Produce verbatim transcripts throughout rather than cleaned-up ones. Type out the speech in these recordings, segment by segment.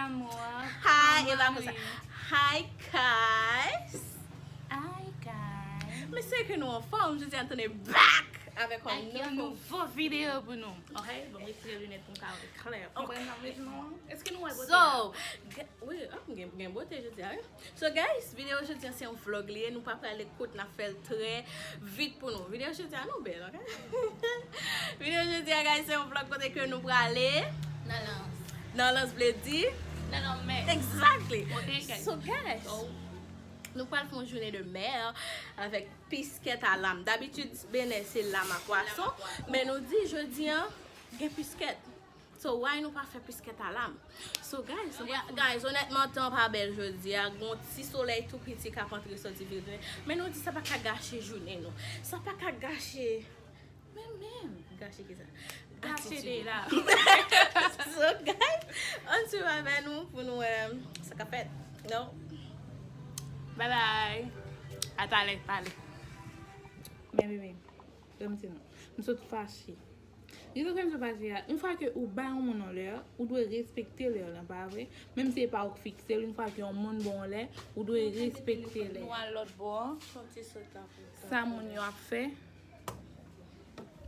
Hi, e pa konsa. Hi, guys. Hi, guys. Mesye, ke nou anfòm, jodi a nou tounen back avèk yon nouvo videyo pou nou. Ok, bon, m retire linèt pou m ka wè klè. Konprann sa m vle di nou an? Èske nou wè bote a? So, wi, ah, gen, gen bote jodi a, wi. So, guys, videyo jodi a se yon vlog li ye, nou pa prale kout, n ap fè l trè vit pou nou. Videyo jodi a nou bèl, ok? Videyo jodi a, guys, se yon vlog kote ke nou prale nan Lans. Nan Lans vle di? Nan lanmè. Exactly. Ok, guys. So, guys, nou pral fè yon jounen de mè avèk piskèt a lam. Dabitid, Benè se lam a pwason, men nou di jodi a gen piskèt. So, why nou pa fè piskèt a lam? So, guys, guys, onètman, tan pa bèl jodi a. Gon ti solèy tou piti k ap antre soti vire tounen. Men nou di sa pa ka gache jounen nou. Sa pa ka gache. Men, men. Gache ki sa? Gache de la. So, guys, ann swiv avè nou pou nou wè sa k ap fèt. No? Bye bye. A talè, talè. Men, men, men. Gade m di nou. M sot fache. Reason ke m sot fache a, yon fwa ke ou bay yon moun yon lè, ou dwe respekte lè lan, pa vre? Menm si se pa ou k fikse l, yon fwa ke yon moun ba w yon lè, ou dwe respekte lè. Nou al lòt bò. Fè yon ti sot la pou sa. Sa moun yo ap fè,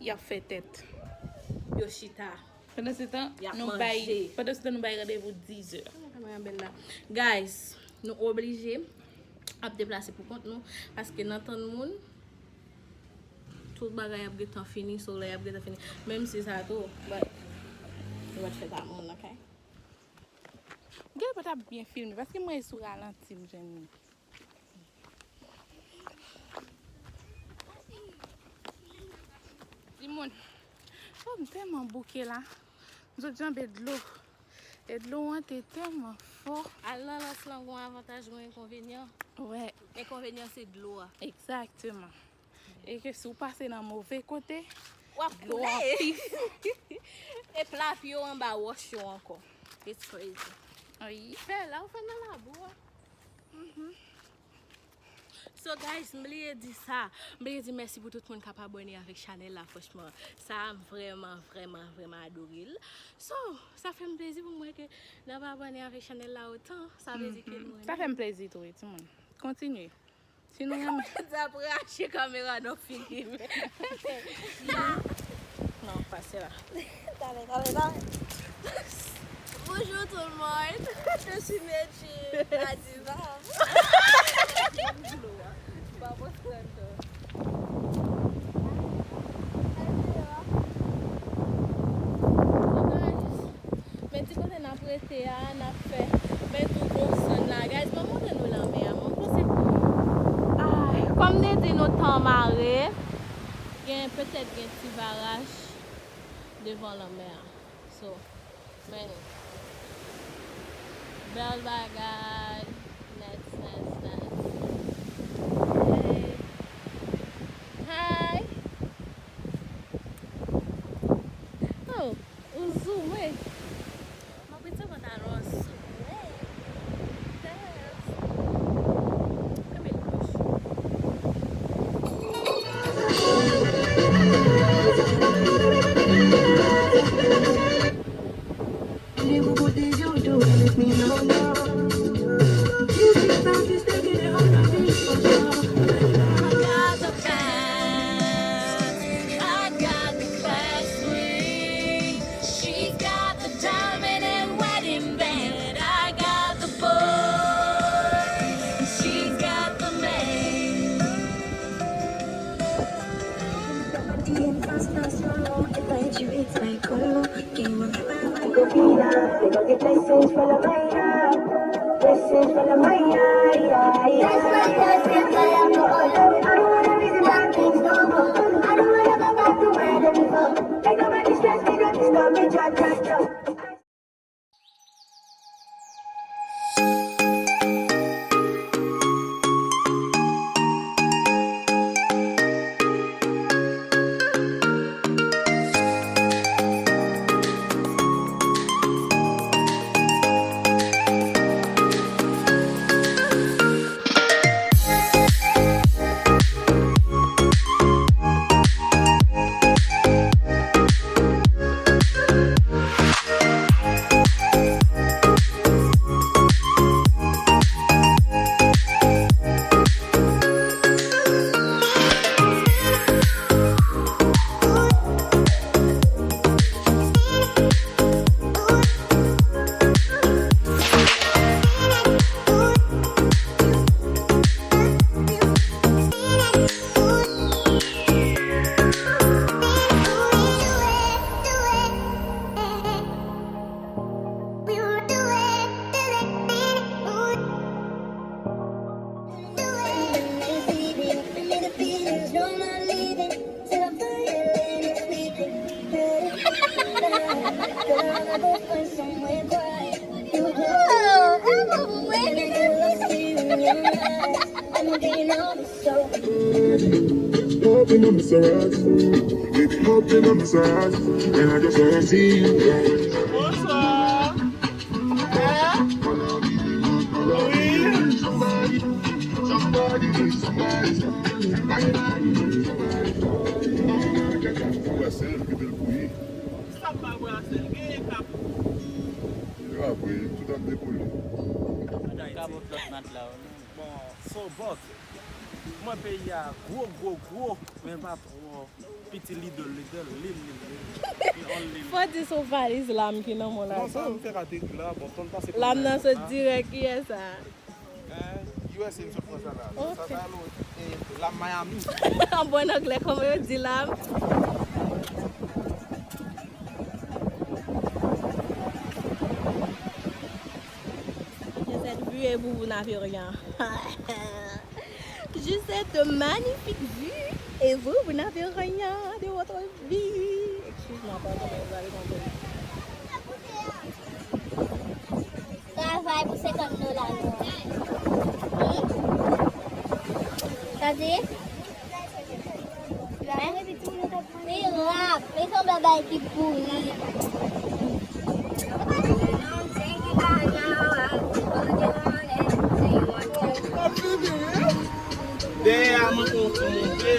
y ap fè tèt. Yo chita. Pandan se tan, nou bay, pandan se tan, nou bay randevou dizè. Kamera bèl la. Guys, nou oblije ap deplase pou kont nou, paske nan tann moun, tout bagay ap gentan fini, solèy ap gentan fini. Menm si sa tou, but, nou mèt fè sa moun, ok? Gen lè pa t ap byen filme, paske mwen sou ralanti m jwenn li. Timoun, oh, m tèlman bouke la. M sot janbe dlo. E dlo an te tèlman fò. Al nan Lans lan gon avantaj, gon enkonvenyan. Wè. Enkonvenyan se dlo a. Egzakteman. E ke si w pase nan move kote, w ap koule. Dlo an pi fò. E pla pye w anba wòch yo ankò. It's crazy. Wi. Fè la, ou fè nan labou a. Mhm. So, guys, m bliye di sa. M bliye di mèsi pou tout moun k ap abòne avèk chanèl la, franchman. Sa, m vrèman, vrèman, vrèman adore l. So, sa fè m plezi pou m wè ke n ap abòne avèk chanèl la otan. Sa vle di ke nou renmen. Sa fè m plezi tou, wi, timoun. Kontinye. Si nou renmen. Sa ap rache kamera nan figi m. Non, pase la. Dale, dale, dale. Bonjour tout le monde. Je suis Medjy, la diva. Ba mwen frè m tou. Men ti kote n ap rete a, n ap fè, men tou gon sòn la. Guys, ban m montre nou lanmè a. Mwen panse, ah, kòm nou di nou tan mare, gen, petèt gen ti baraj devan lanmè a. So, men, bèl bagay. Nice, nice, nice. Hey. Hi. Oh, ou zoome. Mwen prete pantalon an sou mwen. Yes. Kanpe l bouch. I got the best, I got the class ring. She's got the diamond and wedding band. I got the boy, and she's got the man. Hopping on the side, baby, hopping on the side, and I just wanna see you. Bonsoir. Hein? Oui. Sa pa wè a sèl gen kap. Yo apre, tout ap dekole. Madan kabòt lòt nat la, wi. Bon, so, bòs, mwen peyi a gwo, gwo, gwo, men pa twò piti, little, little, lil, lil, lil. Li on lil. Fò di se yon valiz lam ki nan men w la. Non, sa m fè ateri la, bon, ton pase. Lam nan sot dirèk, kiyès sa? Eh, U S A m sot pran sa la. Ok. Sa, sa, e, lam Miami. An bon anglè, kòman yo di lam? Cette vue est pour vous n'avez rien. Juste cette magnifique vue et vous, vous n'avez rien de votre vie. Excuse-moi, pardon, mais vous allez comprendre. Travay pou senkant dola non. Sa di? Li rap, li sanble bay ki pouri. Dèyè a mwen konn sou monte.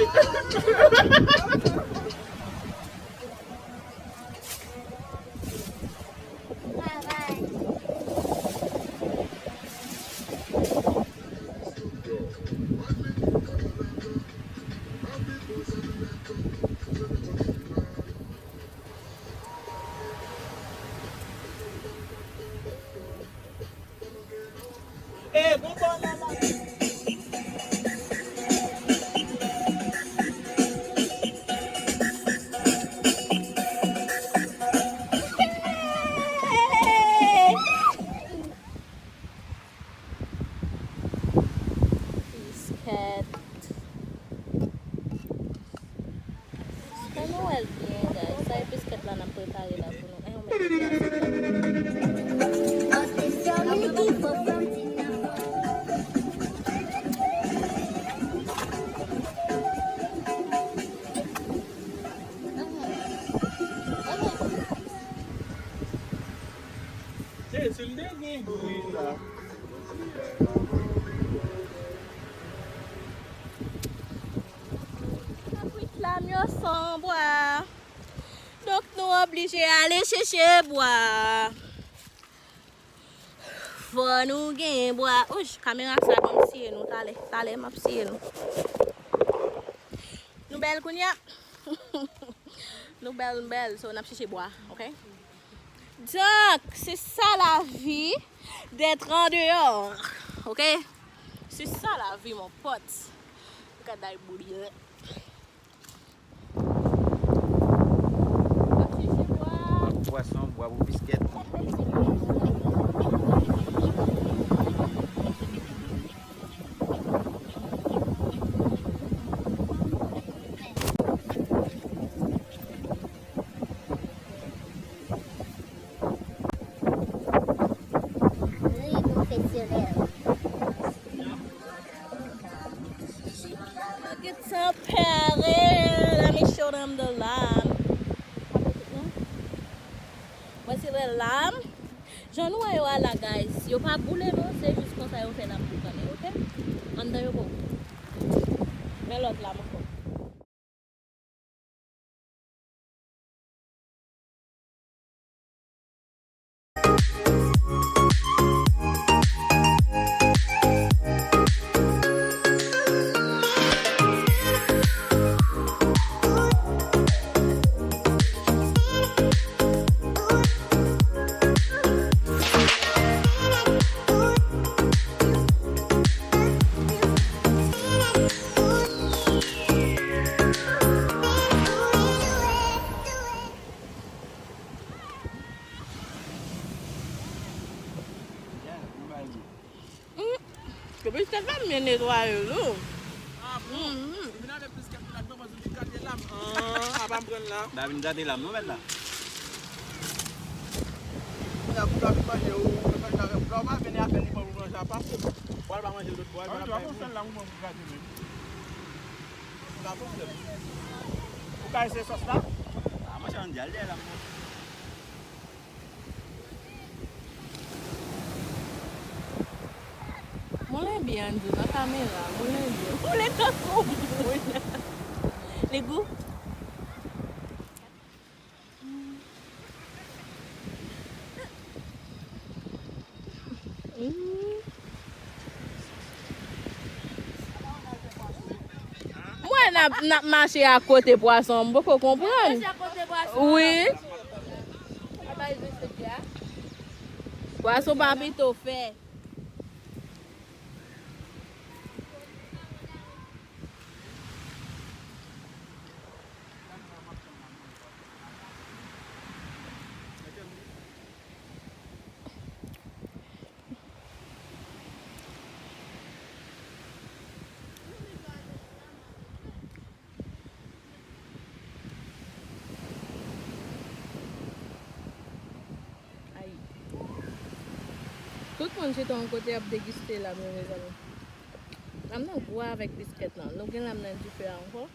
E, gon bò nan la. Biskèt. Fò nou wè l byen, guys. Sa e biskèt la n ap prepare la pou nou. Eh, yon minit la. Jezi, m te gen gri la. Kaprit lam yo san bwa. Donk, nou oblije ale chèche bwa. Fò nou gen bwa. Ouch, kamera sa ban m siye nou talè. Talè, m ap siye nou. Nou bèl kounye a. Nou bèl, nou bèl. So, n ap chèche bwa, ok? Donk, se sa lavi d'être en dehors, ok? Se sa lavi, mon pote. Gad ay boulye. N ap chèche bwa. Bwa pou pwason, bwa pou biskèt. Ri pwofesyonèl. Look at some parrot. Let me show them the lamb. Voici le lamb. Jan nou wè yo a la, guys, yo pa boule non, se jis konsa yo fè lam boukannen, ok? Anndan yo poko. Men lòt lam ankò. Depi se fèm byen netwaye l wi. Ah bon? Mhm. Vin avèk plis kèk moun ladan, paske li gate lam. Ah, apa m pran la. Da vin gate lam non mèt la. Pou la vin manje, ou manje avè m. Pou la ou pa vin avè li, pou manje apa. Pou al pa manje lòt bò, al pa manje. Ou ka pran sèl la, ou pran pou gade menm. Ou ka pran sèl. Ou ka eseye sòs la? Ah, mwen, se yon djal dèyè la, mwen. Moulen byen, Andy, nan kamera. Moulen byen. Moulen tankou moun. Li gou? Mwen n ap, n ap mache akote pwason, m poko konprann. Mache akote pwason. Wi. Pwason pa pito fè. Ay. Tout moun chita yon kote ap degiste lam yo, mezanmi. Lam nan gou avèk biskèt lan. Nou gen lam nan dife a ankò?